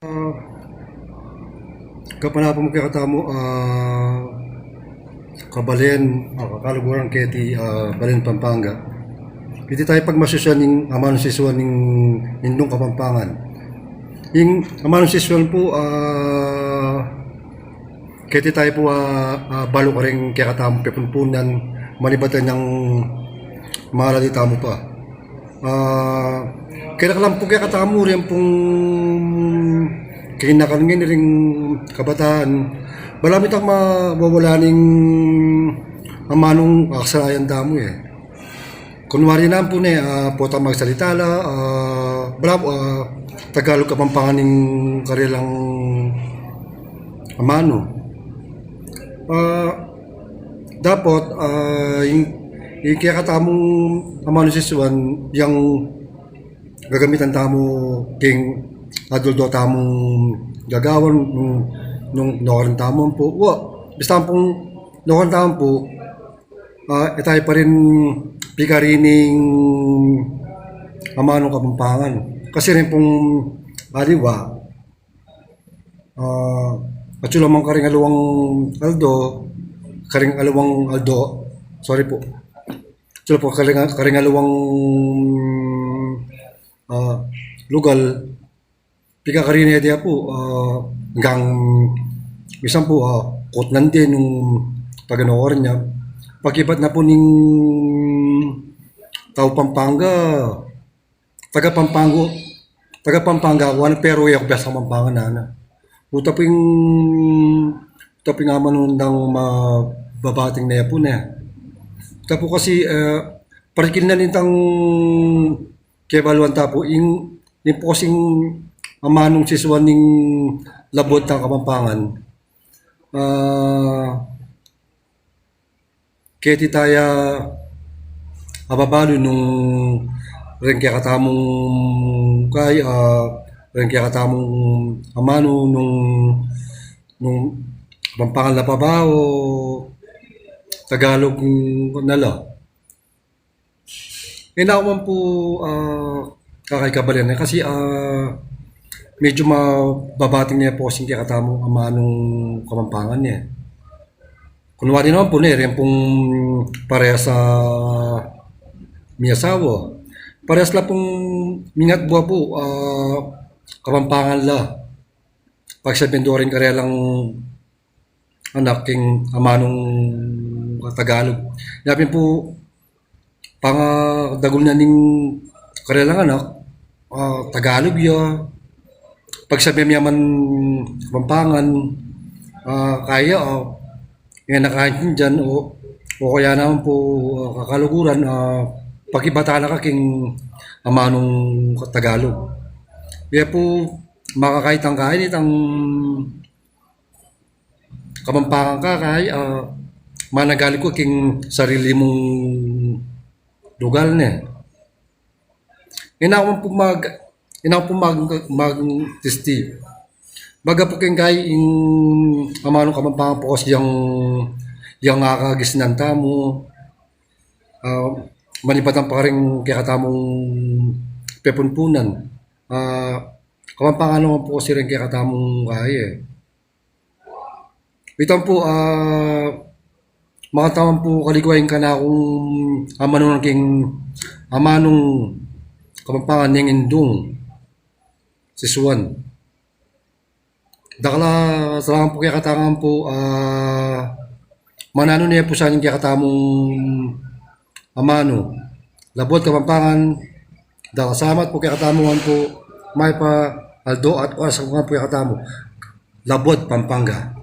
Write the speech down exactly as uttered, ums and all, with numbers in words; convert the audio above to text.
Ah, kapanapan mu kekatamu, ah, kabalen, ah, kakaluguran keti, ah, Balen Pampanga. Iti tayu pagmasusuan ing amanung sisuan ning Indung Kapampangan. Ing amanung sisuan pu, ah, keti tayu pu, ah, ah, balu karing kekatamung pepunpunan, manibatan yang malati tamu pa. Ah, kekatamu pu, kekatamu rin pung kinakalingin ring kabataan. Balamu itang mawawala ning amanung kasalayan tamu e. Kunwari naman pu ne, ah, potang magsalita la, ah, balamu, ah, Tagalog Kapampangan ing karelang amanu. Ah, dapot, ah, ing, ing kekatamung amanung sisuan yang gagamitan tamu king aduldo tamung gagawan nung, nung noran tamu pu. Wa, bista pung noran tamu pu, ah, e tayu pa rin pikarining amanung Kapampangan. Kasi rin pung aliwa, ah, atsu la man karing aliwang aldo, karing aliwang aldo, sorry pu. Atsu la pu karing, karing aliwang, ah, lugal, pikakarinan ya pu, ah, gang, misan pu, ah, kutnan de nung paganoran ya. Pakibat na pu ning tau Pampanga, taga Pampanga, taga Pampanga aku, ana, pero e ku biasa Kapampangan, ana. Uta pu ing, uta pu ing amanung dang mababating ne pu ne. Uta pu kasi, eh, parikil na nitang kebaluan ta pu, ing, ing posing amanung sisuan ning labud tang Kapampangan. Ah, keti taya ababalu nung reng kekatamung kai, ah, reng kekatamung amanu nung, nung Kapampangan la pa ba o Tagalog na la. E na ku man pu, ah, kakai kabalen e, kasi, ah, medyo mababating ne posing kekatamung amanung Kapampangan e. Kunwari naman pu ne, reng pung parehas a miasawa. Parehas la pung mingat bua pu, ah, Kapampangan la. Pagsabian do ring karelang anak king amanung Tagalog. Nya pin pu, pangdagul na ning karelang anak, ah, Tagalog ya. Pagsabian mi man Kapampangan, ah, kaya, ah, e na kaintindian o, o kaya naman pu, ah, kakaluguran, ah, pakibatan na ka king amanung Tagalog. Kaya pu, makakaitan ka ini tang Kapampangan ka, kai, ah, managaling ku king sarili mung lugal ne. E na ku man pu mag, e na ku man pu mag, magtisti. Baga pu king kai ing amanung Kapampangan pu kasi yang, yang akagisnan tamu, ah, manibatan pa karing kekatamung pepunpunan. Ah, Kapampangan naman pu kasi reng kekatamung kai e. Itang pu, ah, makataman pu kaligua ing kanakung amanu king amanung Kapampangan ning Indung sisuan. Dakal a salamat pu kekatamung pu, ah, mananu ne pu sa ning kekatamung amanu. Labud Kapampangan, dakal a salamat pu kekatamung pu, mayap a aldo at oras pu kekatamu. Labud Pampanga.